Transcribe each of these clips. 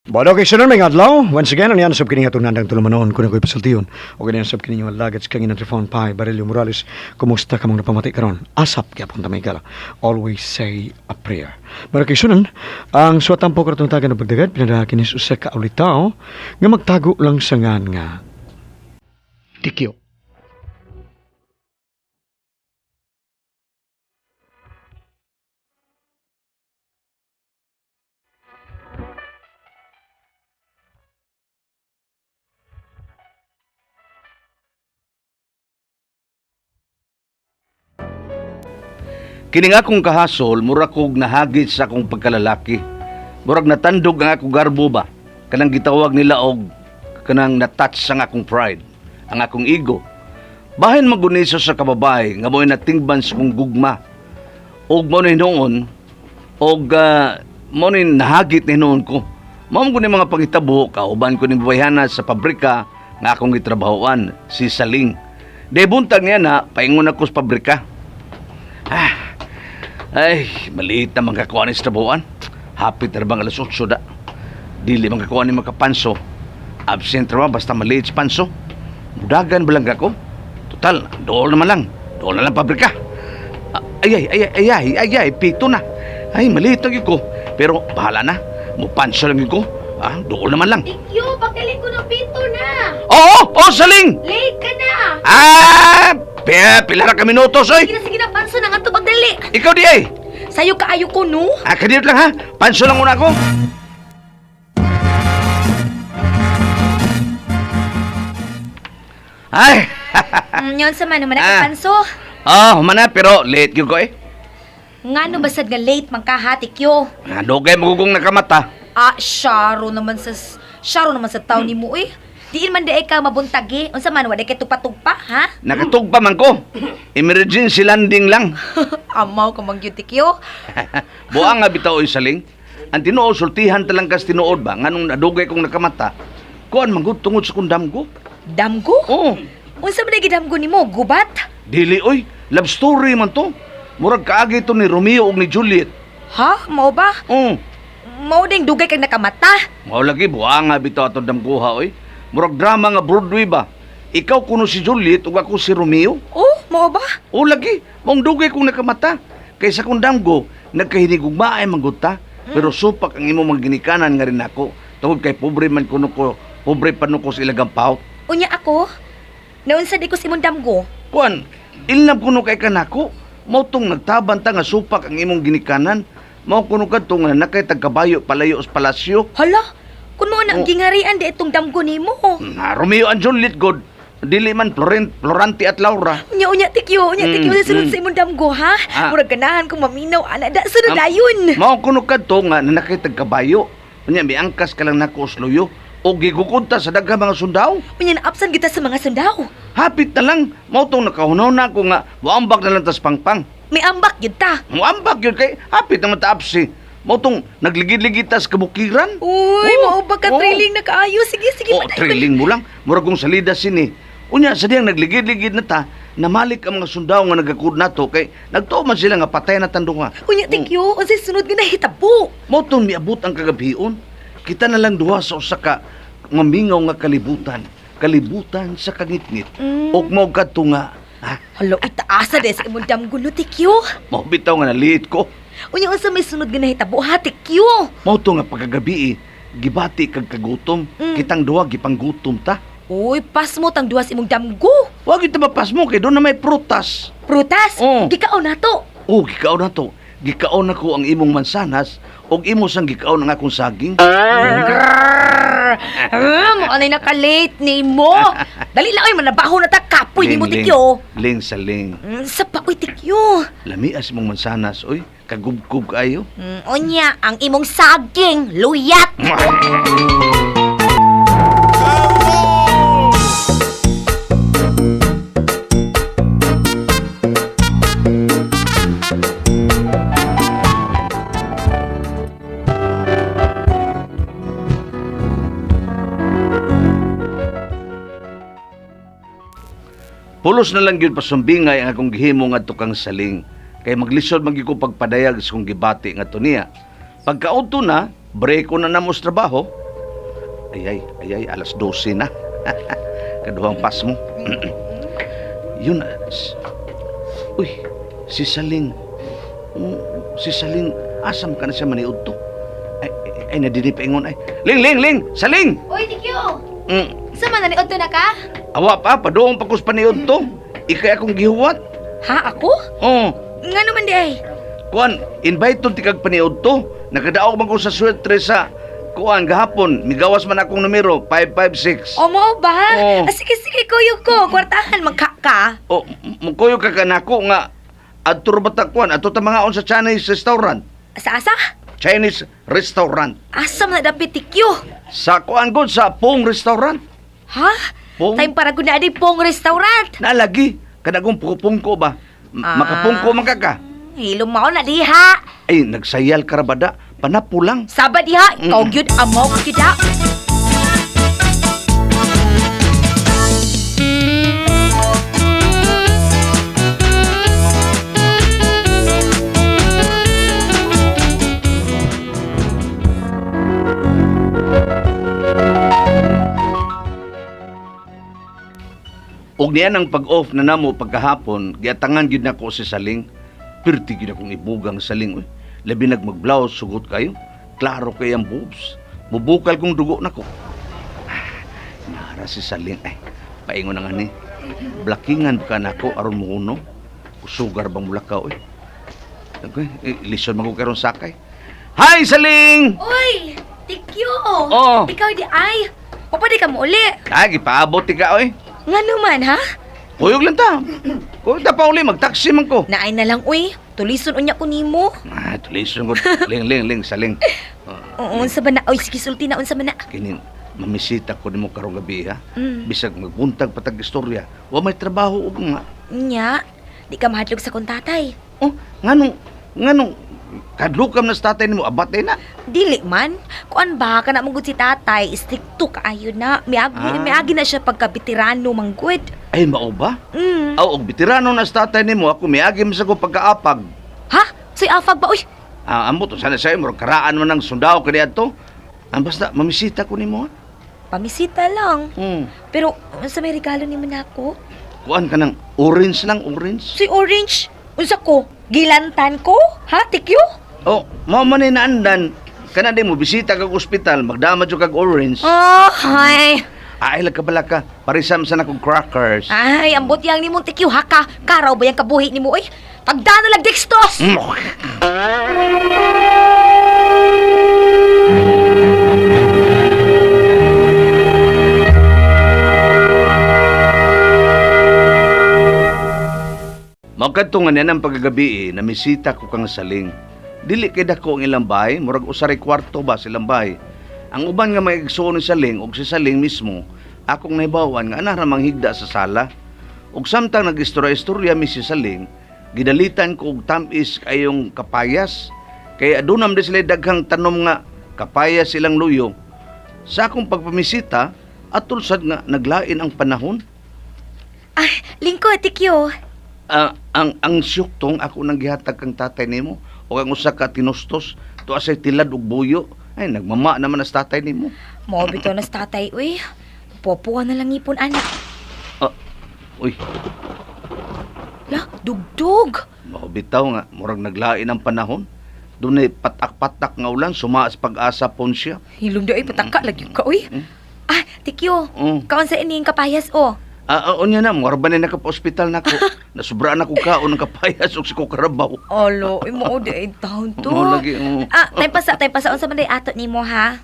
Bueno, kay sunan may adlaw. Once again, ang sab kini nga tunandang tulumanon kun ako'y pasultiyon. O kini sab kini nga lagats kang inang Trifon Pai Barillo Morales. Kumusta ka mong napamati karon? Asap gyapon ta may gala. Always say a prayer. Bueno, kay sunan, ang suwatang po karatong tagan ng pagdagad, pinadaha kini sa usa ka ulitaw nga magtago lang sa ngan nga Tikyo. Kini nga akong kahasol, murag kog nahagit sa akong pagkalalaki. Murag natandog ang akong garbo ba? Kanang gitawag nila og kanang natouch ang akong pride, ang akong ego. Bahin maguniso sa kababay nga mo'y natingban sa akong gugma. Og mo ni noon, og mo ni nahagit ni noon ko. Mao man ni mga pangitabo, kauban ko ni babayhana sa pabrika nga akong gitrabahoan, si Saling. Di buntag niya na, paingon ako sa pabrika. Ah, ay, maliit na makakuha ni sa trabahoan. Hapit na bang alas 8 da. Dili makakuha ni makapanso. Absent ra ba, basta maliit sa panso. Mudagan ba lang ako? Total, dool naman lang. Dool na lang pabrika. Ay, ay, ay, ay, ay, ay, ay, pito na. Ay, maliit na ko. Pero bahala na. Mupanso lang ko. Ah, dool naman lang. Tikyo, pagdaling ko ng pito na. Oo, oh, Saling! Late ka na. Ah, pila ra ka minutos, oy. Sige na, sige na, panso na nga to, pagdali. Ikaw di ay. Sayo kaayo ko, no? Ah, kadiyot lang ha. Panso lang muna ako. Ay! Yun sa man, naman Ah. ang panso. Oh, humana, pero late gyud ko eh. Nga no, basad nga late man ka, ha, Tikyo. Ah, dugay magugong nakamata. Ah, syaro naman sa taon ni mo, eh. Diin man di ka mabuntagi. Unsa man, wala kay tugpa-tugpa, ha? Nakatugpa man ko. Emergency landing lang. Amaw ka man gyud, Tikyo. Buang nga bitaw oy saling. Ang tinuod sultihan talang kas tinuod ba nganong nadugay kong nakamata. Kuan man gud tungod sa kundam ko. Damgo? Oo. Unsa man gidamgo nimo, gubat? Dili oy, love story man to. Murag kaagi to ni Romeo ug ni Juliet. Ha? Mao ba? Oo. Mao ding dugay kag nakamata. Mao lagi buang nga bitaw atong damguha oy. Murag drama nga Broadway ba. Ikaw kuno si Juliet ug ako si Romeo. Oh, mao ba? O lagi, maong dugay kong nakamata. Kaysa kung damgo, nagkahinigugmaay man gud ta. Pero supak ang imong mga ginikanan nga rin ako. Tungod kay pobre man kuno ko, pobre pa ko sa ilagang paut. Unya ako, naunsa di ko si imong damgo. Kuan, ilnab kuno kay kanako. Mao tong nagtaban ta nga supak ang imong ginikanan. Mao kuno kadto nga nakay tagkabayo palayo sa palasyo. Hala, kun mao na ang Oh. gingarian di itong damgo nimo. Na Romeo and Juliet god. Dili man Florante at Laura. Unya unya Tikyo, unya Tikyo, sunod sa imong damgo ha. Ah. Murag ganahan kong maminaw ana da sunod dayon. Mao kuno kadto nga nanakay tagkabayo. Unya miangkas ka lang nako sa luyo o gigukod ta sa daghang mga sundao. Unya naabsan kita sa mga sundao. Hapit na lang mao tong nakahunaw na ako nga moambak na lang tas pangpang. May ambak gyud ta. Moambak yun kay hapit naman ta apsi. Mao tong nagligid-ligid tas kabukiran. Uy, Oo, mao ba ka oo. thrilling na kaayo? Sige, sige, Oh, padayon. thrilling mo lang. Murag kong salida sini. Unya sa diyang nagligid-ligid na ta, namalik ang mga sundao nga nagakud nato kay nagtuo man sila nga patay na tandunga. Unya Tikyo, unsay sunod nga nahitabo? Mao tong miabot ang kagabion. Kita na lang duha sa usa ka mamingaw nga kalibutan. Kalibutan sa kangitngit. Og mao kadto nga, ha, Hala, itaasa de sa imong damgo no, Tikyo. mao bitaw nga naliit ko. Unya unsa may sunod nga nahitabo ha, Tikyo? Mao to nga pagkagabi gibati kag kagutom. Kitang duha gipanggutom ta. Uy, pas mo tang duha sa imong damgo. Wa gyud ta mapas mo kay doon na may prutas. Prutas, Oo. gikaon na to. Oh, gikaon na to. Gikaon na ko ang imong mansanas ug imo sang gikaon ang akong saging. Grrrr. Ah, mo anay naka-late ni mo. Dali lang ay manabaho na ta kapoy ni mo Ling, Tikyo. Ling sa ling. Sa pa oy Tikyo. Lamias mong mansanas, oy. Kagubkub kayo. Unya ang imong saging luyat. Pulos na lang gyud pasumbingay ang akong gihimo ngadto kang Saling. Kay maglisod man gyud ko pagpadayag sa kong gibati ngadto niya. Pagkaudto na, break ko na namo sa trabaho. Ay, ay, ay, ay, alas 12 na. Kaduhang pas mo. Yun. Uy, si Saling. Si Saling, asam ka na siya maniud to. Ay, ay, ay nadini paingon ay. Ling, Ling, Ling, Saling! Uy, Tikyo! Sa man naniud to na ka? Awa pa, padoong pa kus paniud to. Ikay akong gihuwat. Ha, ako? Oh, Nga naman di ay. kuan, invite to tikag paniud to. Nakadaog man ko sa swerte sa kuan gahapon. Migawas man akong numero, 556. O mo ba? Oo. Ah, sige, sige, kuyog ko. Kwartahan, magka ka. O, mukuyo ka kanako nga adto ra ba ta kuan, adto ta mangaon sa Chinese restaurant. Asa, asa? Chinese restaurant. Asa man na dapit, Tikyo? Sa kuan gud sa Pong restaurant. Ha? Pong? Time para gud na adi pong restaurant. Nalagi kanagong pungko ba? Ah. Makapungko man ka ka. Hilom mao na diha. Ay, nagsayal ka ra ba da? Panapulang. Saba diha, ikaw gyud amaw gyud ha. Og niya nang pag-off na namo pagkahapon, giatangan gyud nako si Saling. Pirti gyud akong ibugang Saling oy. Labi nag mag-blouse sugot kayo. Klaro kay ang boobs. Mubukal kong dugo nako. Ah, nara si Saling ay. Paingon na nga ni. Blackingan ka nako aron mo. Kusugar bang mulakaw oy. Okay, eh, lison man ko karon sakay. Hi Saling! Uy, Tikyo. Oo. Ikaw di ay. Pwede ka mo uli. Ay, gipaabot ti ka oy. Nga naman ha? Kuyog lang ta. Kuyog ta pa uli, magtaksi man ko. Naay na lang uy. Tulison unya ko nimo. Ah, tulison ko. Ling, ling, ling, saling. Oo, unsa ba na? Uy, sige sulti na unsa man na. Kinin, mamisita ko nimo karong gabi ha. Mm. Bisag magbuntag patag istorya. Wa may trabaho og nga. Nya, di ka mahadlok sa kong tatay. Oh, nganong nganong kadlokam na sa tatay nimo abatay na. Dili man. Kuan ba ka na mong si tatay, strikto kaayo na. Miagi, Ah. miagi na siya pagka veterano manggud. Ay mao ba? Mm. Aw, og veterano na sa tatay nimo ako miagi man sa ko pagkaapag. Ha? Soy afag ba uy? Ah, ambot sana sa imo karaan man ang sundao kaniadto. Ang basta mamisita ko nimo ha. Pamisita lang. Hmm. Pero unsa may regalo nimo nako? Kuan ka ng orange lang, orange. Soy orange. Unsa ko? Gilantan ko? Ha, Tikyo? Oh, mao man ni naandan kana di mo bisita kag ospital, magdama jud kag orange. Oh, ay. Ay, lag ka bala ka. Parisam sa nakong crackers. Ay, ambot yang nimong Tikyo ha ka. Karaw ba yang kabuhi nimo oy? Pagdano lang dextos. Magkadto nga niya ng pagkagabi, eh, namisita ko kang saling. Dili kay dako ang ilang bahay, murag usaray kwarto ba silang bahay. Ang uban nga may igsuon ni saling og si saling mismo, akong nahibawan nga ana ra manghigda sa sala. Ug samtang nag-istorya-istorya mi si saling, gidalitan ko og tam-is kayong kapayas. Kay adunam di sila daghang tanom nga kapayas silang luyo. Sa akong pagpamisita, atol sad nga naglain ang panahon. Ay, lingkod Tikyo. Ah, ang syuktong ako nang gihatag kang tatay nimo o ang usa ka tinustos tuwa say tilad og buyo ay nagmama naman as tatay nimo. Mao bitaw na sa tatay uy. Popuha na lang ipon anak. Ah, uy, La, dugdug. mao bitaw nga murag naglain ang panahon. Dunay patak-patak nga ulan sumaas pag-asa pon siya. Hilom di ay pataka lagi ka uy. Ah, Tikyo. Mm. Kaon sa ining kapayas oh. Ah, ah, unya na murag ba ni naka-ospital nako. Nasubra na ko kaon ng kapayas og si ko karabaw. Alo, imo di ay taon to. Oo, lagi, oo. Ah, time pa sa unsa man day ato nimo ha?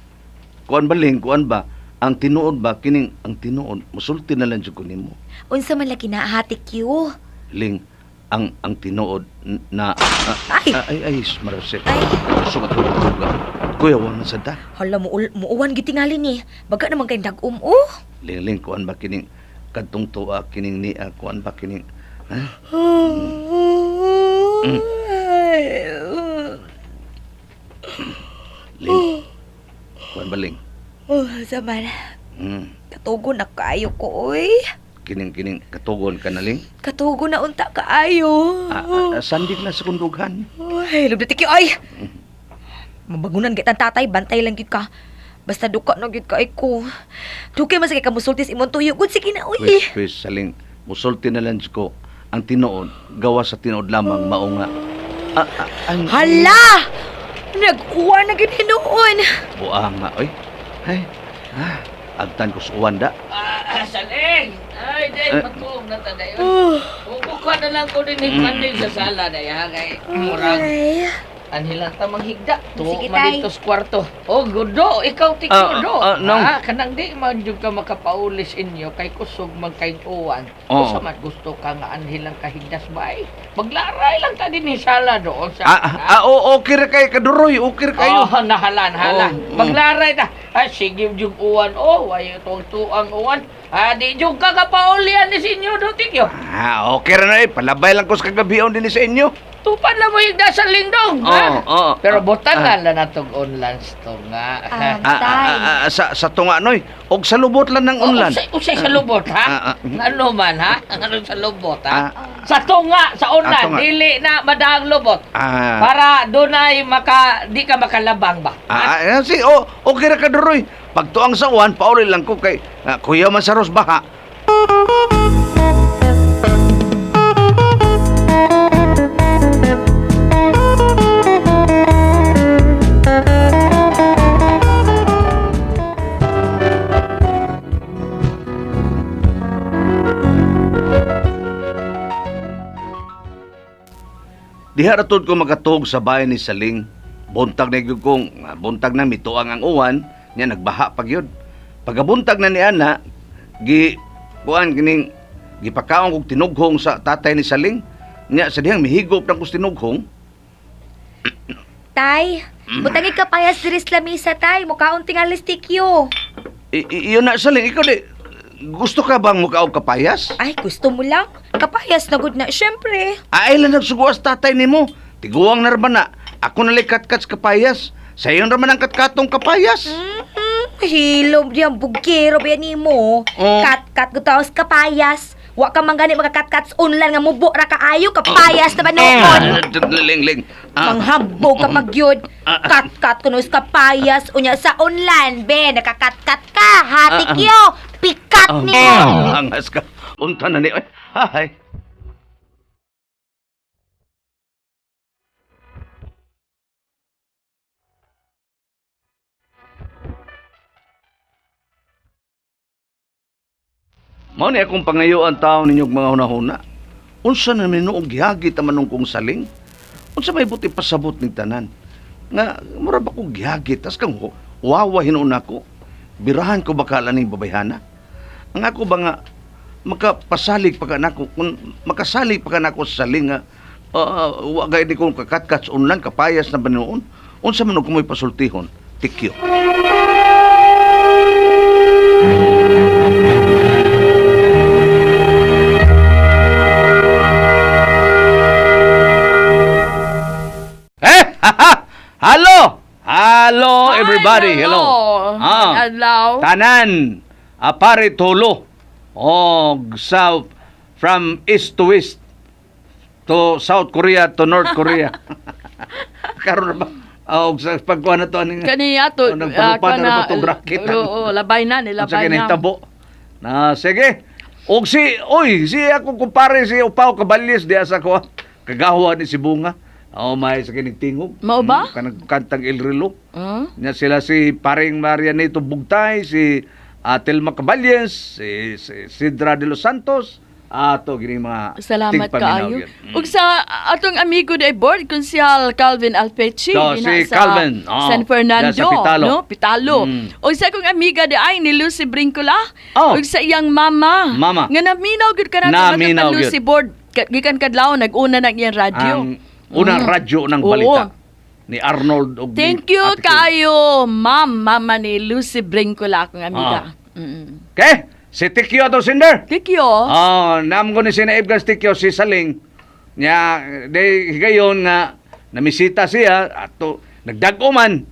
Kuan ba ling, kuan ba? Ang tinuod ba kining ang tinuod musulti na lang jud ko nimo. Unsa man lagi na ha, Tikyo? Ling, ang tinuod na ah, Ay! ah, ay ay marose. Ay. Sugat ko tuga. Kuya wa man sad ta. Hala mo muuwan gyud tingali ni. Baga naman kay dag-um oh. Ling ling kuan ba kining kadtong tuwa kining niya kuan ba kining ha? Ling. Kuan ba ling? Oh, sama na. Mm. Katugon na kaayo ko oy. Kining kining katugon ka na ling. Katugon na unta kaayo. Ah, ah, ah, sandig na sa kundughan. Ay, lubda Tikyo ay. Mabagunan git ang tatay, bantay lang gyud ka. Basta duka na gyud kay ko. Dugay man sa kay kamusultis imong tuyo. Gud sige na uy. Pwes, Saling, musulti na lang ko. Ang tinuod, gawa sa tinuod lamang mao nga. Ang Hala! Nag-uwan na gyud hinuon. Buang nga, oy. Ay, agtan ko sa uwan da. Saling! Ay, day, matuog na ta dayon. Kukuha na lang ko din ni sa sala day ha kay murag Ay. anhilang ta manghigda. Tuo Sige, man tay. dito sa kwarto. Oh, gudo, ikaw tikyo do. Nong. Kanang di man jud ka makapaulis inyo kay kusog man kay uwan. Oo. Usa man gusto ka nga anhilang kahigdas bay. Maglaray lang ta din sala doon sa. Okay ra kay kaduroy, okay ra kayo. Oh, nahala, nahala. Oh, mm. Maglaray ta. Ay, sige jug uwan. Oh, ay tuang tuang uwan. Di jug ka kapaulian ni sinyo do tikyo. Okay ra na eh. Palabay lang ko sa kagabion din sa inyo. Tupan na mo higda sa lingdong, ha? Oo, oo. Pero butan na lang natong online to nga. Tay. Sa tunga noy, og sa lubot lang ng unlan. Usay, usay sa lubot, ha? Ano man, ha? Ano sa lubot, ha? Sa tunga, sa unlan, Tunga. dili na madaang lubot. Para dunay maka, di ka makalabang ba? Si, oh, okay ra ka duroy. Pagtuang sa uwan, pauli lang ko kay kuya man sa Ros baha. Diha ra tud ko makatuog sa bahay ni Saling. Buntag na gyud kong buntag na mituang ang uwan, nya nagbaha pa gyud. Pagabuntag na ni ana, gi kuan kining gipakaon kog tinughong sa tatay ni Saling. Nya sa dihang mihigop na kog tinughong. Tay, butangi kapayas diri sa lamisa, tay. Mukaon tingali stikyo. Iyon na Saling, ikaw di gusto ka bang mukaog kapayas? Ay, gusto mo lang? Kapayas na gud na, syempre. Ay lang nagsuguas tatay nimo. Tiguang na ra na. Ako na katkat sa kapayas. Sa iyon ra man ang katkatong kapayas. Hilom diyang bugkero ba nimo? Oh. Kat-kat gutaos kapayas. Wa ka man gani makakatkat sa online nga mubo ra kaayo kapayas na ba noon? Ling ling. Manghambog ka pag yun. Kat-kat kuno sa kapayas unya sa online be nakakatkat ka. Hatik yo. Pikat nimo. Angas ka. Unta na ni. Ay, hay. Mao ni akong pangayuan taon ninyong mga hunahuna. Unsa na minuog gihagit ang manong kong saling? Unsa may buti pasabot ning tanan? Nga mura ba ko gihagit tas kang wawa hinuon ako. Birahan ko bakala ning babayhana. Ang ako ba nga makapasalig pa ka nako kung makasalig pa ka nako sa saling nga wa gay di kong kakatkat sa unlan kapayas na banuon. Unsa man og kumoy pasultihon? Tikyo. Hello! Hello everybody. Hello. Hello. Tanan apare tulo og south from east to west to South Korea to North Korea. Karon ba og sa pagkuha na to aning Kaniya to, nagpalupa na ba tong bracket? Oo, labay na, nilabay Unsa na. kinahitabo? Na sige. Og si oy, si ako kumpare si Upaw Caballes diha sa ko kagawa ni si Bunga. Oh, may sa kinig tingog. Mao ba? Kanang kantang El Relo. Hmm? Nya sila si paring Marianito Bugtay, si Telma Caballes, si Sidra de los Santos, ato gini mga Salamat tigpaminaw kaayo. yun. Ug sa atong amigo di board konsyal Calvin Alpechi So, dinha si sa Calvin, oh, San Fernando, diyan sa Pitalo. no? Pitalo. Mm. Ug sa akong amiga di ay ni Lucy Brincola. Oh. Ug sa iyang mama. Mama. Nga naminaw gyud ka nato Naminaw gyud. Lucy board gikan kadlaw nag-una nang iyang radyo. Ang unang radyo ng Oo. balita ni Arnold og ni Thank you Ate Kim. kaayo, ma'am, mama ni Lucy Brincola akong amiga. Mm. Okay, si Tikyo ato sinder. Thank you. Oh, nam ko ni sinaib kan Tikyo si Saling. Nya day higayon nga namisita siya ato nagdag-o man.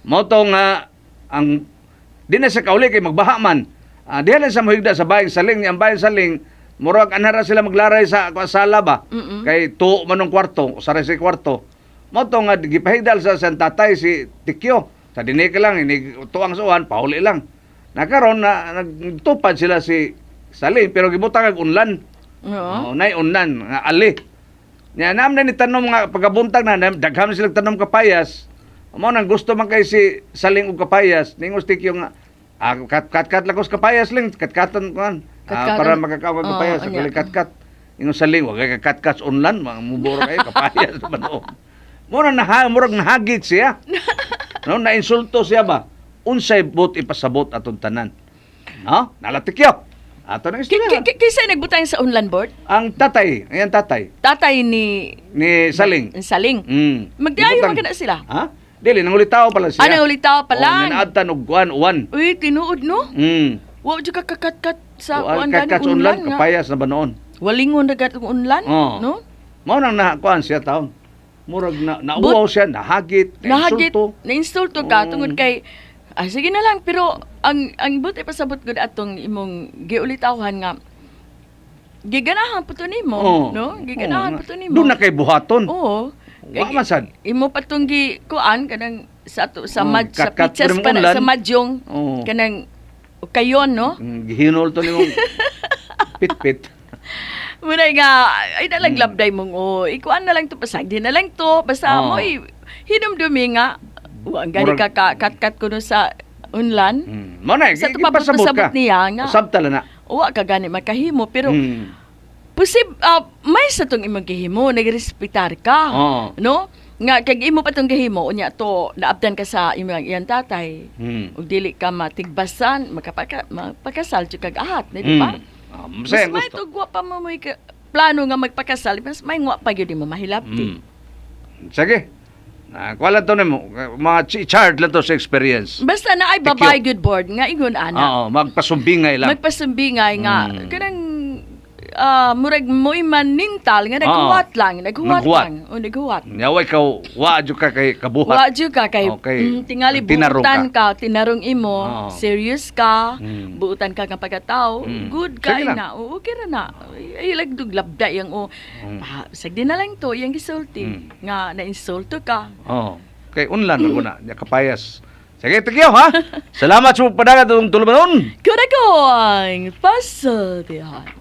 Mao to nga ang di na sa kauli kay magbaha man. Diha lang sa mohigda sa bayang Saling, ang bayang Saling murag anara sila maglaray sa sala ba. Mm-mm. Kay tuo man ng kwarto, usa ra sa kwarto. Mao to nga gipahigdal sa san tatay si Tikyo. Sa dinhi ka lang, inig tuang sa uwan, pauli lang. Nakaron na nagtupad sila si Saling pero gibutang ag unlan. Oo. Oh, nay unlan nga ali. Nya naam na ni tanom nga pagabuntag na daghan sila tanom kapayas. Mao nang gusto man kay si Saling og kapayas, ningos tikyo nga kat kat kat lakos kapayas ling katkatan kuan. Katkatan. Para makakaon Oo, kapayas, unya. oh, kat kat. Ingon Saling, wa kay kat kat unlan, mga muboro kayo kapayas man o. Mo na naha, murag nahagit siya. No, nainsulto siya ba? Unsay but ipasabot atong tanan. No? Nalatikyo. Ato nang istorya. Kinsa nagbutang sa unlan board? Ang tatay, ayan tatay Tatay ni ni Saling. Saling. Magdiayo Gibutang- man kana sila. Ha? Dili nangulitaw pala siya. Ah, nangulitaw pa lang. Oh, nanaadtan og kuan uwan. Uy, tinuod no? Wa jud ka kakatkat sa Uwan kuan gani kat unlan unlan nga. kapayas na ba noon? Walingon na gatong unlan, Oo. no? Mao nang nakuan siya taon. Murag na nauwaw siya, nahagit, Nahagit, nainsulto. nainsulto ka Oo. tungod kay sige na lang, pero ang buti pasabot gud atong imong giulitawan nga giganahan pa to nimo, Oo. no? Giganahan Oo, pa to nimo. Doon na kay buhaton. Oo. Wa man sad. Imo pa tong gi kuan kanang sa ato sa Oo, mad, sa kat-kat pitches pa pa rin na, unlan. sa madyong Oo. kanang kayon, no? Gihinol to nimong pitpit. Muna nga ay nalang labday mong o ikuan na lang to, pasagdi na lang to basta Oo. mo hinumdumi nga wa ang gani Murag- ka kat-kat kuno sa unlan. Mao na Sa gipasabot ka. tupabot niya nga. Sabta lang na. Wa ka gani makahimo pero posib may sa tong imong gihimo nagrespetar ka. Oo. No? Nga kag imo pa tong gihimo unya to naabdan ka sa imong iyang tatay. Mm. Ug dili ka matigbasan, makapaka mapakasal jud kag ahat, di ba? Masaya ang Mas may gusto. tugwa pa mo may plano nga magpakasal, mas may ngwa pa gyud mo mahilabti. Sige. Kuha lang to nimo. Mga charge lang to sa experience. Basta na ay Thank babae good board nga ingon ana. Oo, magpasumbingay lang. Magpasumbingay nga kanang murag mo'y manintal nga naghuwat lang, naghuwat Naghuwat. lang. O naghuwat. Yawa ikaw, wa jud ka kay kabuhat. Wa jud ka kay Okay. tingali Tinarong buutan ka, tinarong imo, Oo. serious ka, buutan ka nga pagkatao, good Sige ka lang. na. Oo, okay ra na. Ay lagdug labda yang o. Sagdi na lang to yang gisulti nga na-insulto ka. Oo. Kay unlan ako na, nya kapayas. Sige, thank you, ha? Salamat sa pagpadagat atong tulumanon. Kuna ko ang pasultihan.